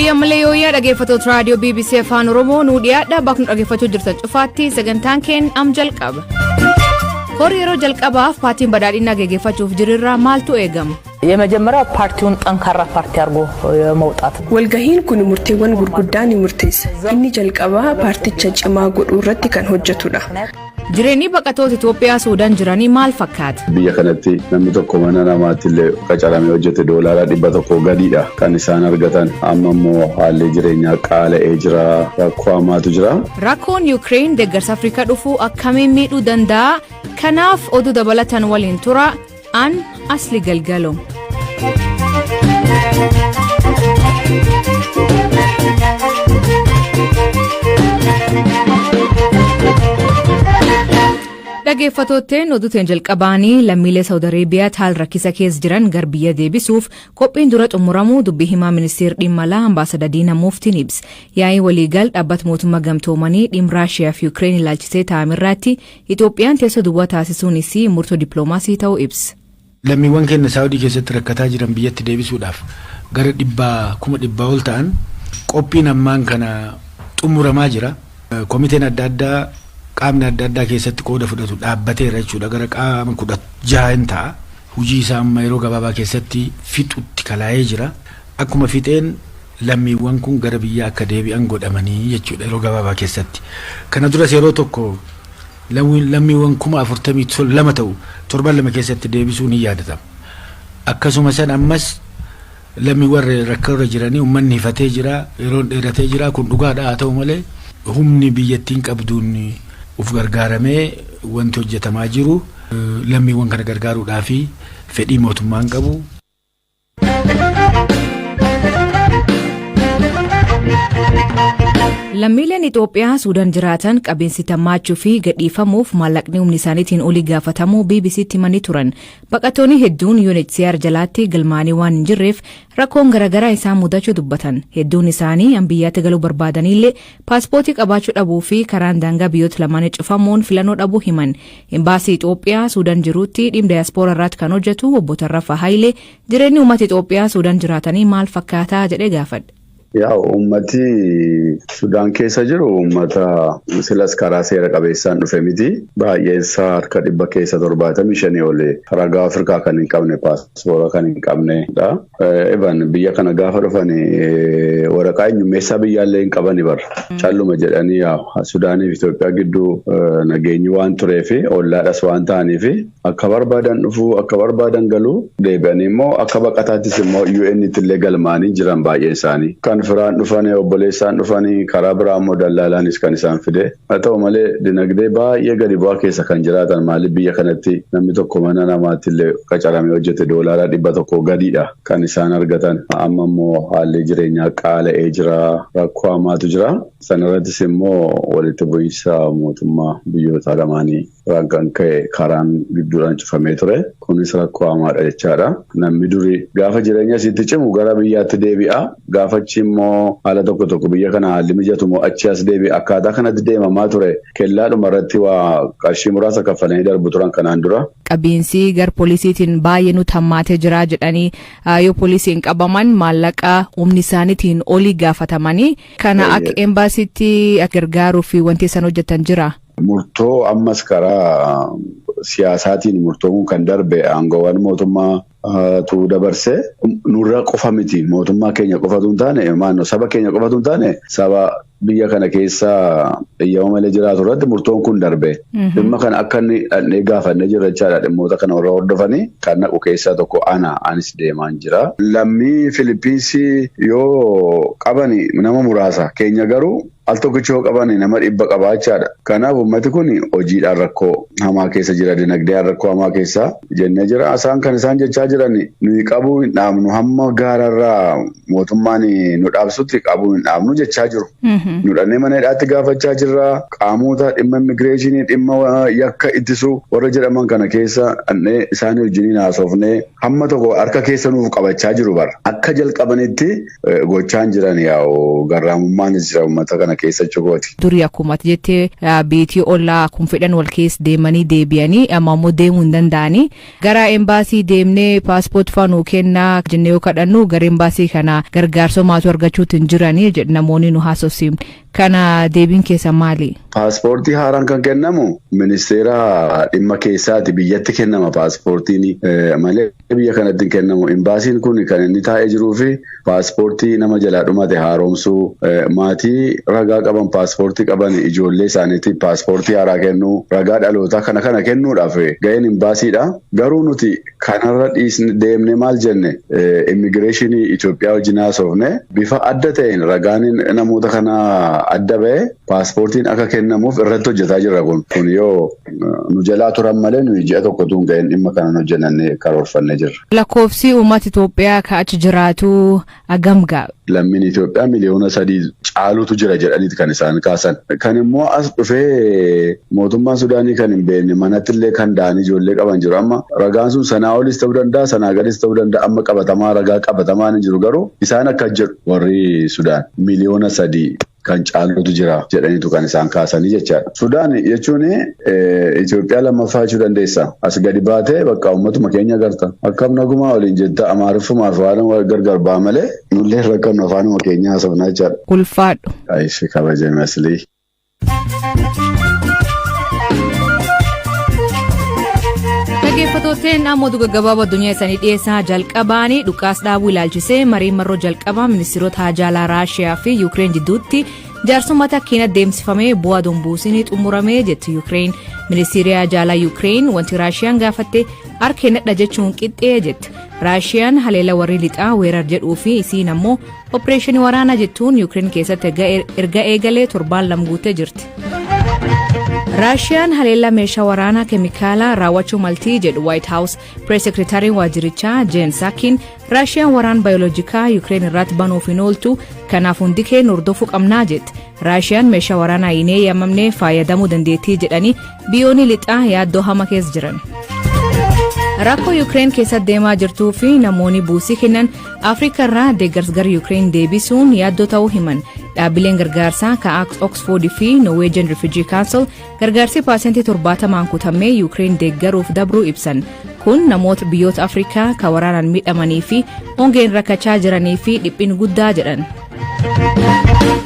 Yooyyaa malee yooyyaa dhaggeeffattoota raadiyoo BBC Afaan Oromoo nuu dhiyaadha bakka nu dhaggeeffachuu jirtan cufaatti sagantaan keen am jalqaba. Horii yeroo jalqabaaf paartiin badhaadhinaa geggeeffachuuf jirirraa maaltu eegama? የመጀመሪያው ፓርቲውን ጠንካራ ፓርቲ አድርጎ የመውጣት ነው። Walgahiin kun murteewwan gurguddaa ni murteessa. Inni jalqabaa paarticha cimaa godhuu irratti kan hojjetudha. Jireenyi baqattoota Itoophiyaa Suudaan jiranii maal fakkaata? Biyya kanatti namni tokko mana namaatti illee qacaramee hojjete doolaara 100 gadiidha kan isaan argatan. Amma immoo haalli jireenyaa qaala'ee jira. Rakkoo hamaatu jira. Rakkoon Yuukireen deeggarsa Afrikaa dhufuu akkamiin miidhuu danda'a? Kanaaf oduu dabalatan waliin tura. An Asli Galgalo. Dhaggeeffattootteen oduuteen jalqabaanii lammiilee Saawud Areebiyaatti haala rakkisa keessa jiran gar biyya deebisuuf qophiin dura xumuramuu dubbii himaa ministeera dhimma alaa Ambaasadar Diinaa Muftiin ibsa. Yaa'iin waliigal dhaabbata mootummaa gamtoomanii dhimma Raashiyaa fi Yuukireen ilaalchisee taa'amirraatti Itoophiyaan teessoo duwwaa taasisuunis murtoo dippiloomaasii ta'uu ibsa. Lammiiwwan keenya Saawudii keessatti rakkataa jiran biyyatti deebisuudhaaf gara dhibbaa 100,000 ol ta'an qophiin ammaan kana xumuramaa jira. Komiteen adda addaa qaamni adda addaa keessatti qooda fudhatu dhaabbateera jechuudha. Gara qaama 16 hin ta'a. Hojii isaa amma yeroo gabaabaa keessatti fixutti kalaa'ee jira. Akkuma fixeen lammiiwwan kun gara biyyaa akka deebi'an godhamanii jechuudha yeroo gabaabaa keessatti. Kana duras yeroo tokko lammiiwwan 42,000 ta'u torban 2 keessatti deebisuun hin yaadatama. Akkasuma san ammas lammiiwwan rakkoo irra jiranii uummanni hifatee jira, yeroon dheeratee jira, kun dhugaadha. Haa ta'u malee humni biyyattiin qabduun uf gargaaramee wanti hojjetamaa jiru lammiiwwan kana gargaaruudhaa fi fedhii mootummaan qabu. Lammiileen Itoophiyaa Suudaan jiraatan qabeensi tammaachuu fi gadhiifamuuf maallaqni humni isaaniitiin olii gaafatamuu BBCtti himanii turan. Baqattoonni hedduun UNHCR jalaatti galmaanii waan hin jirreef rakkoon garaagaraa isaan mudachuu dubbatan. Hedduun isaanii an biyyaatti galuu barbaadanillee paaspoortii qabaachuu dhabuu fi karaan daangaa biyyoota lamaanii cufamuun filannoo dhabuu himan. Imbaasii Itoophiyaa Suudaan jirutti dhimma diyaaspooraa irratti kan hojjetu obbo Tarrafa Hayilee jireenyi uummata Itoophiyaa Suudaan jiraatanii maal fakkaataa jedhee gaafadhe. Yaa, uummati Sudaan keessa jiru uummata silas karaa seera qabeessaan dhufe miti. Baay'een isaa harka 75% ol ragaa Afrikaa kan hin qabne, paaspoora kan hin qabnedha. Eban biyya kana gaafa dhufan waraqaa eenyummeessaa biyyaallee hin qabani bara. Calluma jedhanii Sudaanii fi Itoophiyaa gidduu nageenyi waan tureef, ollaadhas waan ta'aniif, akka barbaadan dhufuu, akka barbaadan galuu, deebi'anii immoo akka baqataattis immoo UN illee galmaanii jiran baay'een isaanii. Kan firaan dhufanii, obboleessaan dhufanii, karaa biraa immoo dallaalaanis kan isaan fide. Haa ta'u malee dinagdee baay'ee gadi bu'aa keessa kan jiraatan. Maaliif, biyya kanatti namni tokko mana namaatti illee qacaramee hojjete doolaara 100 gadiidha kan isaan argatan. Amma immoo haalli jireenyaa qaala'ee jira. Rakkoo hamaatu jira. Sanarrattis immoo walitti bu'iinsa mootummaa biyyoota lamaanii irraan kan ka'e karaan gidduudhaan cufamee ture. Kunis rakkoo hamaadha jechaadha. Namni durii gaafa jireenya isiitti cimu gara biyyaatti deebi'a. Gaafa achi immoo haala tokko tokko biyya kana haalli mijatu immoo achi as deebi'a. Akkaataa kanatti deemamaa ture. Kellaadhuma irratti waa qarshii muraasa kaffalanii darbu turan kanaan dura. Qabiinsi gar poolisiitiin baay'ee nutti hammaatee jira jedhanii, yoo poolisiin qabaman maallaqa humni isaaniitiin olii gaafatamanii, kana akka embaasiitti gargaaruu fi wanti isaan hojjetan jira. Murtoo ammas karaa siyaasaatiin murtoon kan darbe aangoowwan mootummaa tu dabarse. Nurra qofa miti, mootummaa keenya qofatu hin taane, maannoo saba keenya qofatu hin taane, saba biyya kana keessa eeyyama malee jiraatu irratti murtoon kun darbe. Dhimma kana akka inni dhaqnee gaafannee jirra jechaadha. Dhimmoota kana warra hordofanii kan naqu keessaa tokko ana, anis deemaan jira. Lammii Filipiinsii yoo qabani nama muraasa, keenya garuu al tokkicha yoo qaban nama 100 qabaachaadha. Kanaaf uummati kun hojiidhaan rakkoo hamaa keessa jira, dinagdeen rakkoo hamaa keessa jennee jira. Isaan kan isaan jechaa jiran, nuyi qabuu hin dhaabnu, hamma gaararraa mootummaan nu dhaabsutti qabuu hin dhaabnu jechaa jiru. Nu dhannee mana hidhaatti gaafachaa jirra. Qaamota dhimma immigireeshinii, dhimma yakka ittisuu warra jedhaman kana keessa dhannee isaanii wajjiniin haasofnee hamma tokko harka keessa nuuf qabachaa jiru bara. Akka jalqabanitti gochaan jiran yaa'u garraamummaanis jira uummata kana. keessa jechuukooti. Durii akkuma ati jettee, biitii ollaa kun fedhan wal keessa deemanii deebi'anii, amma immoo deemuu hin danda'anii. Gara embaasii deemnee paaspoort faa nuu kennaa jennee yoo kadhannu, gara embaasii kana gargaarsa maatuu argachuutti hin jiranii jedhu namoonni nu haasofsiifne. Kana deebiin keessa maali? Paaspoortii haaraan kan kennamu ministeera dhimma keessaati, biyyatti kennama paaspoortiin malee biyya kanatti hin kennamu. Imbaasiin kun kan inni taa'ee jiruu fi paaspoortii nama jalaa dhumate haaromsuu, maatii ragaa qaban, paaspoortii qaban, ijoollee isaaniitiif paaspoortii haaraa kennuu, ragaa dhalootaa kana kana kennuudhaaf ga'een imbaasiidha. Garuu nuti kanarra dhiisne deemnee maal jenne, immigireeshinii Itoophiyaa wajjin haasofne, bifa adda ta'een ragaan namoota kanaa adda ba'ee paaspoortiin akka kennamuuf irratti hojjetaa jirra. Kun yoo nu jalaa turan malee, nuyi ji'a tokkotu hin ga'in dhimma kana hojjennee karoorfannee jirra. Lakkoofsi uummata Itoophiyaa ka achi jiraatu hagam ga'a? Lammiin Itoophiyaa 3 miliyoona caalutu jira jedhaniiti kan isaan kaasan. Kan immoo as dhufee mootummaan Sudaanii kan hin beekne, manatti illee kan da'anii ijoollee qaban jiru. Amma ragaan sun sanaa olis ta'uu danda'a, sanaa gadis ta'uu danda'a. Amma qabatamaa, ragaa qabatamaan hin jiru, garuu isaan akka jedhu warri Sudaan 3 miliyoona kan caalutu jira jedhaniitu kan isaan kaasanii jechaadha. Sudaan jechuun Itoophiyaa lammaffaa jechuu dandeessa. As gadi baatee bakka uummatuma keenya agarta. Akkam nagumaa waliin jetta, Amaariffumaaf waan gargar ba'a malee nullee rakkannu afaanuma keenya haasofnaa jechaadha. Ulfaadhu. Ayishi, kabajame aslii. Dhaggeeffattooteen, amma oduu gaggabaaboo addunyaa isaanii dhiyeessaa. Jalqabaanii dhukaas dhaabuu ilaalchisee marii marroo jalqabaa ministeerota haajaalaa Raashiyaa fi Yuukireen jidduutti jaarsummaa takkiin adeemsifamee bu'aa dombuusinii xumuramee jetti Yuukireen. Ministeerri haajaalaa Yuukireen wanti Raashiyaan gaafatte harka kennadha jechuun qixxee jetti. Raashiyaan haleela warri lixaa weerar jedhuu fi isiin ammoo opereeshinii waraanaa jettuun Yuukireen keessatti erga eegalee torbaan 2 guutee jirti. Raashiyaan haleellaa meeshaa waraanaa keemikaalaa raawwachuu maltii jedhu White House. Press Secretary waajjirichaa Jeen Saakiin Raashiyaan waraan baayoloojikaa Yuukireen irratti banuuf hin ooltu, kanaaf hundi keenya hordofuu qabnaa jette. Raashiyaan meeshaa waraanaa hin eeyyamamne fayyadamuu dandeettii jedhanii biyyoonni lixaa yaaddoo hama keessa jiran. Rakkoo Yuukireen keessatti deemaa jirtuu fi namoonni buusii kennan Afrikaa irraa deeggarsa gara Yuukireen deebisuun yaaddoo ta'uu himan. Dhaabbileen gargaarsaa ka Oxford fi Norwegian Refugee Council gargaarsi 70% kutamee Yuukireen deeggaruuf dabruu ibsan. Kun namoota biyyoota Afrikaa ka waraanaan miidhamanii fi hongeen rakkachaa jiranii fi dhiphin guddaa jedhan.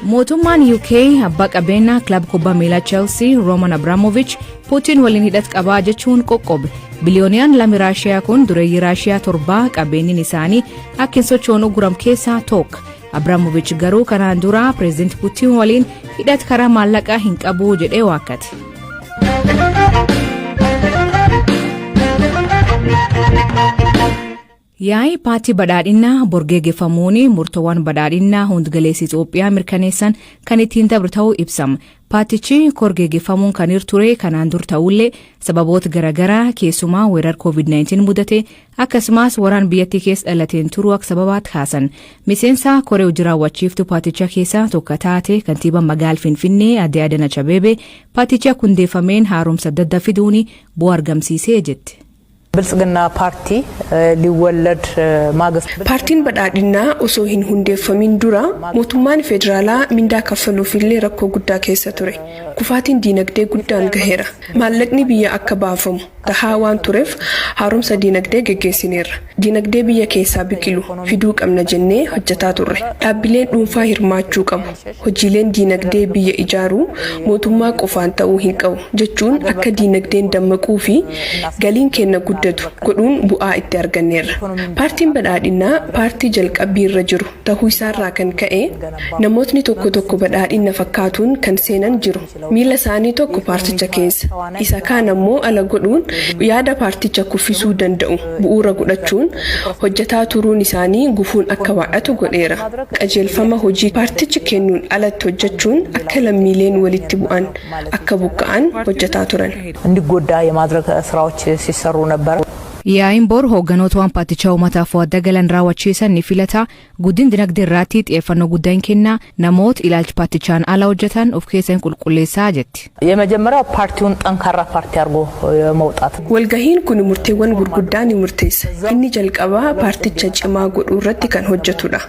Mootummaan UK abbaa qabeenyaa kilaba kubbaa miilaa Chelsea Roman Abramovich Putin waliin hidhat qabaa jechuun qoqqobe. Biliyooniyaan lami Raashiyaa kun dureeyyii Raashiyaa torbaa qabeenyiin isaanii akka hin sochoon uguram keessaa tokko. Abramovich garuu kanaan dura pireezidaanti Putin waliin hidhat karaa maallaqaa hin qabu jedhee waakkate. Yaa'ii paartii badhaadhinaa bor geggeeffamuun murtoowwan badhaadhinaa hundgaleessa Itoophiyaa mirkaneessan kan ittiin dabru ta'uu ibsama. Paartichi kor geggeeffamuun kan ture kanaan dur ta'ullee, sababoota garaagaraa, keessumaa weerar COVID-19 mudate, akkasumas waraan biyyattii keessa dhalateen turuu akka sababaatti kaasan. Miseensa koree hojii raawwachiiftuu paartichaa keessaa tokko taate kantiibaa magaala Finfinnee Aadde Adaanach Abeebee paartichi akka hundeeffameen haaromsa adda addaa fiduun bu'aa argamsiisee jette. ብልጽግና ፓርቲ ሊወለድ ማግስት Paartiin badhaadhinaa osoo hin hundeeffamin dura mootummaan federaalaa mindaa kaffaluufillee rakkoo guddaa keessa ture. Kufaatiin diinagdee guddaan gaheera. Maallaqni biyya akka baafamu tahaa waan tureef haaromsa diinagdee geggeessineerra. Diinagdee biyya keessaa biqilu fiduu qabna jennee hojjetaa turre. Dhaabbileen dhuunfaa hirmaachuu qabu. Hojiileen diinagdee biyya ijaaruu mootummaa qofaan ta'uu hin qabu jechuun akka diinagdeen dammaquu fi galiin keenya guddatu godhuun bu'aa itti arganneerra. Paartiin badhaadhinaa paartii jalqabbii irra jiru ta'uu isaarraa kan ka'e namootni tokko tokko badhaadhina fakkaatuun kan seenan jiru. Miila isaanii tokko paarticha keessa, isa kaan ammoo ala godhuun yaada paarticha kuffisuu danda'u bu'uura godhachuun hojjetaa turuun isaanii gufuun akka baay'atu godheera. Qajeelfama hojii paartichi kennuun alatti hojjechuun akka lammiileen walitti bu'an, akka buqqa'an hojjetaa turan. እንዲጎዳ የማድረግ ስራዎች ሲሰሩ ነበር። Yaa'iin bor hoogganoota waan paartichaa uummataaf waadaa galan raawwachiisan ni filata. Guddin dinagdee irratti xiyyeeffannoo guddaa hin kenna. Namoota ilaalcha paartichaan ala hojjetan of keessa hin qulqulleessaa jetti. የመጀመሪያው ፓርቲውን ጠንካራ ፓርቲ አድርጎ የመውጣት ነው። Walgahiin kun murteewwan gurguddaa ni murteessa. Inni jalqabaa paarticha cimaa godhuu irratti kan hojjetudha.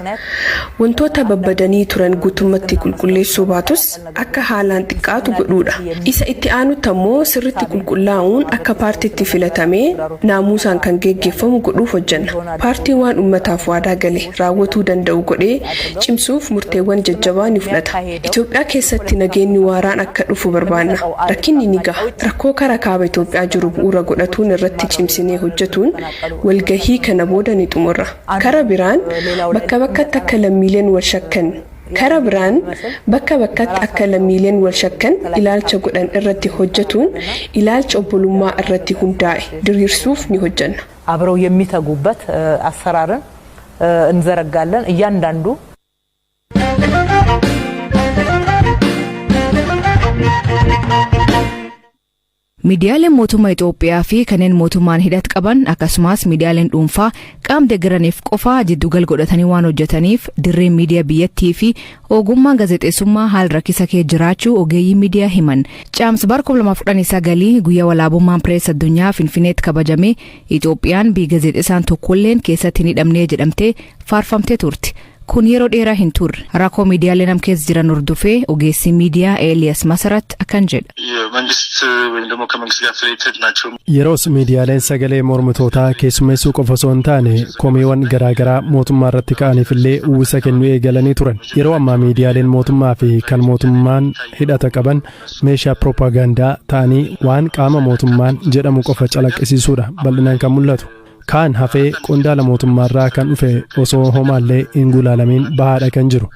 Wantoota babbadanii turan guutummatti qulqulleessuu baatus akka haalaan xiqqaatu godhuudha. Isa itti aanutti ammoo sirritti qulqullaa'uun akka paartiitti filatamee naamusaan kan geggeeffamu godhuuf hojjenna. Paartiin waan uummataaf waadaa gale raawwatuu danda'u godhee cimsuuf murteewwan jajjabaa ni fudhata. Itoophiyaa keessatti nageenyi waaraan akka dhufu barbaanna. Rakkinni ni gaha. Rakkoo karaa kaaba Itoophiyaa jiru bu'uura godhatuun irratti cimsinee hojjetuun walgahii kana booda ni xumurra. Kara biraan bakka bakkatti akka lammiileen wal shakkan ilaalcha godhan irratti hojjetuun ilaalcha obbolummaa irratti hundaa'e diriirsuuf ni hojjenna. አብረው የሚተጉበት አሰራርን እንዘረጋለን። እያንዳንዱ Miidiyaaleen mootummaa Itoophiyaa fi kanneen mootummaan hidhat qaban, akkasumas miidiyaaleen dhuunfaa qaama deeggaraniif qofa jiddugal godhatanii waan hojjetaniif, dirreen miidiyaa biyyattii fi ogummaan gaazexeessummaa haala rakkisa kee jiraachuu ogeeyyii miidiyaa himan. Caamsa bara 2019 guyyaa walaabummaan pirees addunyaa Finfinneetti kabajame, Itoophiyaan biyya gaazexeessaan tokkolleen keessatti hin hidhamnee jedhamtee faarfamtee turte. Kun yeroo dheeraa hin turre. Rakkoo miidiyaalee nam keessa jiran hordofee ogeessi miidiyaa Eeliyaas Masarat akkan jedha. የመንግስት ወይም ደግሞ ከመንግስት ጋር ሪሌትድ ናቸው። Yeroos miidiyaaleen sagalee mormitootaa keessummeessuu qofa osoo hin taane komiiwwan garaagaraa mootummaa irratti ka'aniif illee uwwisa kennuu eegalanii turan. Yeroo ammaa miidiyaaleen mootummaa fi kan mootummaan hidhata qaban meeshaa piroopaagandaa ta'anii waan qaama mootummaan jedhamu qofa calaqqisiisuudha bal'inaan kan mul'atu. Kaan hafee qondaala mootummaarraa kan dhufe osoo homaallee hin gulaalamiin bahaadha kan jiru.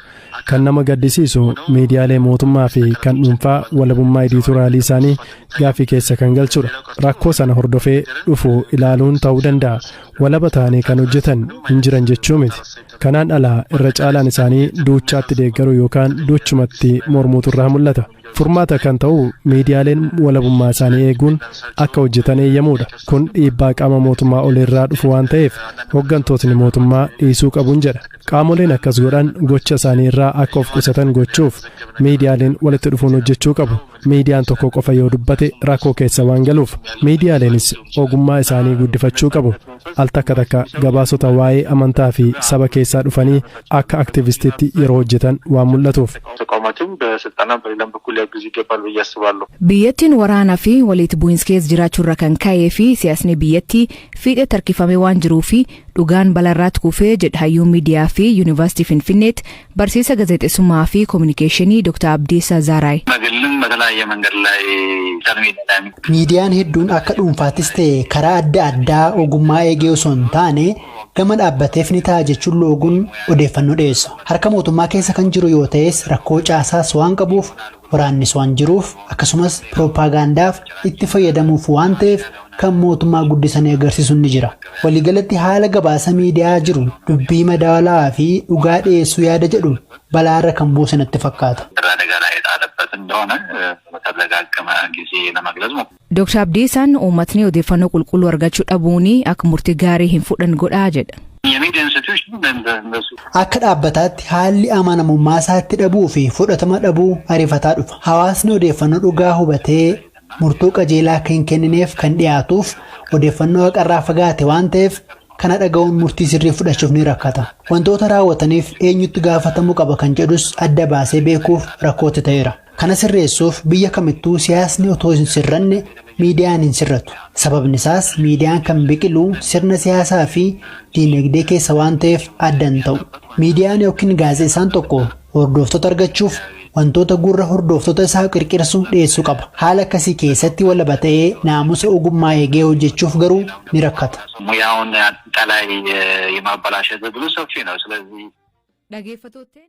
Kan nama gaddisiisu miidiyaalee mootummaa fi kan dhuunfaa walabummaa ediitoraalii isaanii gaaffii keessa kan galchudha. Rakkoo sana hordofee dhufu ilaaluun ta'uu danda'a. Walaba ta'anii kan hojjetan hin jiran jechuu miti. Kanaan alaa irra caalaan isaanii duuchaatti deeggaruu yookaan duuchumatti mormuutu irraa mul'ata. Furmaata kan ta'u miidiyaaleen walabummaa isaanii eeguun akka hojjetan eeyyamuudha. Kun dhiibbaa qaama mootummaa olirraa dhufu waan ta'eef hooggantootni mootummaa dhiisuu qabuun jedha. Qaamoleen akkas godhan gocha isaanii irraa akka of qusatan gochuuf miidiyaaleen walitti dhufuun hojjechuu qabu. Miidiyaan tokko qofa yoo dubbate rakkoo keessa waan galuuf miidiyaaleenis ogummaa isaanii guddifachuu qabu. Al takka takka gabaasota waa'ee amantaa fi saba keessaa dhufanii akka aktivistiitti yeroo hojjetan waan mul'atuuf. ተቋማትም በስልጠና በሌላም በኩል ሊያግዙ ይገባል ብዬ አስባለሁ። Biyyattiin waraanaa fi walitti bu'iinsa keessa jiraachuurra kan ka'ee fi siyaasni biyyattii fiixee tarkifamee waan jiruu fi dhugaan balarraatti kufee jedha hayyuu miidiyaa fi Yuunivarsiitii Finfinneetti barsiisa gaazexeessummaa fi koominikeeshinii Dr. Abdiisaa Zaaraay. በግልም በተለያየ መንገድ ላይ ኢንተርሜዲያ Miidiyaan hedduun akka dhuunfaattis ta'e karaa adda addaa ogummaa eegee osoo hin taane gama dhaabbateef ni ta'a jechuun looguun odeeffannoo dhiyeessu. Harka mootummaa keessa kan jiru yoo ta'es rakkoo caasaas waan qabuuf, waraannis waan jiruuf, akkasumas pirooppaagaandaaf itti fayyadamuuf waan ta'eef kan mootummaa guddisanii agarsiisuun ni jira. Waliigalatti haala gabaasa miidiyaa jiru dubbii madaalawaa fi dhugaa dhiyeessuu yaada jedhu balaarra kan buuse natti fakkaata. አደጋ ላይ የጣለበት እንደሆነ በተደጋገመ ጊዜ ለመግለጽ ሞክሯል። Dr. Abdiisaan uummatni odeeffannoo qulqulluu argachuu dhabuun akka murtii gaarii hin fudhan godhaa jedha. የሚዲያ ኢንስቲትዩሽን እንደሱ Akka dhaabbataatti haalli amanamummaa isaatti dhabuu fi fudhatama dhabuu ariifataa dhufa. Hawaasni odeeffannoo dhugaa hubatee murtoo qajeelaa akka hin kennineef kan dhiyaatuuf odeeffannoo haqarraa fagaate waan ta'eef kana dhaga'uun murtii sirrii fudhachuuf ni rakkata. Wantoota raawwataniif eenyutti gaafatamuu qaba kan jedhus adda baasee beekuuf rakkootti ta'eera. Kana sirreessuuf biyya kamittuu siyaasni otoo hin sirranne miidiyaan hin sirratu. Sababni isaas miidiyaan kan biqilu sirna siyaasaa fi diinagdee keessa waan ta'eef adda hin ta'u. Miidiyaan yookiin gaazexeessaan tokko hordoftoota argachuuf wantoota gurra hordoftoota isaa qirqirsu dhiyeessuu qaba. Haala akkasii keessatti walaba ta'ee naamusa ogummaa eegee hojjechuuf garuu ni rakkata. ሙያውን አጠቃላይ የማበላሸት እድሉ ሰፊ ነው። ስለዚህ Dhaggeeffattoota.